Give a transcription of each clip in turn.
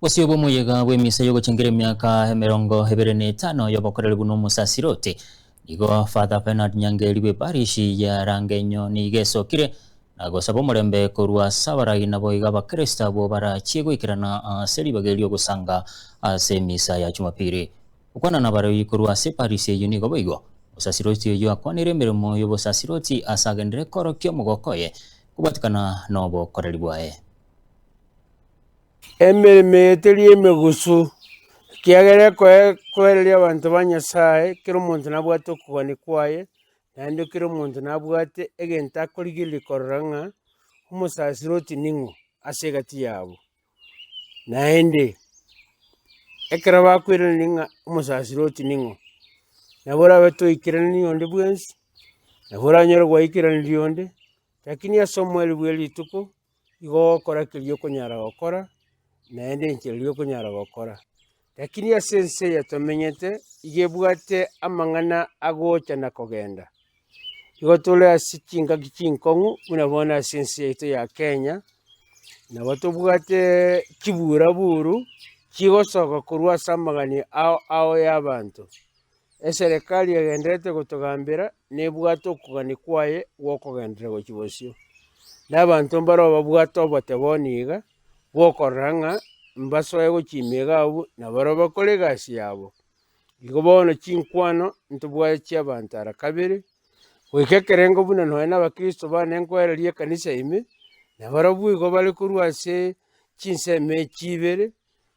Bosio bw'omoyega bw'emisa y'ogochengera emiaka 25 y'obokoreri buna omosasiroti, nigo Father Bernard Nyangeri bw'eparishi ya Rangenyo nigo esokire na gosaba omorembe korwa ase abarai naboigo abakristo abwo barachie goikerana ase ribaga erio ogosanga ase emisa ya Jumapili. Gokwana nabaroi korwa ase eparisi eyio nigo boigo omosasiroti oyio akwanire emeremo y'obosasiroti ase agenderere koorokia omogoko oye kobwatikana nobokoreri bwaye. Emeremo eye teri emegusu, ekiagera ekoereria abanto ba Nyasaye, kera omonto nabwate okogania kwaye, naende kera omonto nabwate egento akorigereria korora ng'a omosasiroti ning'o ase egati yabo. Naende, ekero bakoiraneria ng'a omosasiroti ning'o, nabo orabe toikerania onde bwensi, nabo oranyore gwaikeranirie onde, lakini ase omoerio bwe rituko. Igo ogokora keria okonyara gokora, naende enchera eria okonyara gokora. Lakini ase ense eye tomenyete, iga ebwate amang'ana agocha na kogenda. Igo tore ase chingaki chinkong'u buna bono ase ense yaito ya Kenya, nabo tobwate chiburaburu chigosoka korwa ase amagani ao ao ya abanto. Eserekari egendererete gotogambera nebwate okogania kwaye gwokogenderera gochia bosio. Na abanto mbare babwate oboteboni iga, bwokorora ng'a mbasoe gochia ime iga abwo, nabarabwo bakore egasi yabo. Igo bono chinkwano ntobwate chi'abanto ara kabere, goika ekerengo buna nonya na abakristo bane nkoereria ekanisa ime, nabarabwo igo bare korwa ase chinsemo echi ibere.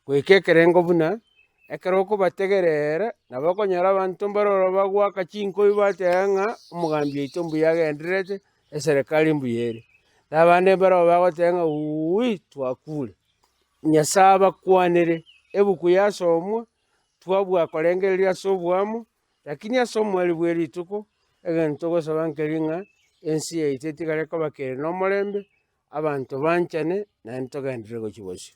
Goika ekerengo buna, ekero okobategerera, nabo okonyora abanto mbare ororo bagoaka chinkoi bateba ng'a omogambi oito mbuya agendererete, eserekari mbuya ere. Na abande mbare ororo bagoteba ng'a wuuii twakure. Nyasae abakwanere, ebuku yasomwa, twabua korengereria ase oboamo, lakini ase omoerio bwe rituko, egento togosaba nkeri ng'a ense yaito etigare koba kere na omorembe, abanto banchane, naende togenderere gochia bosio.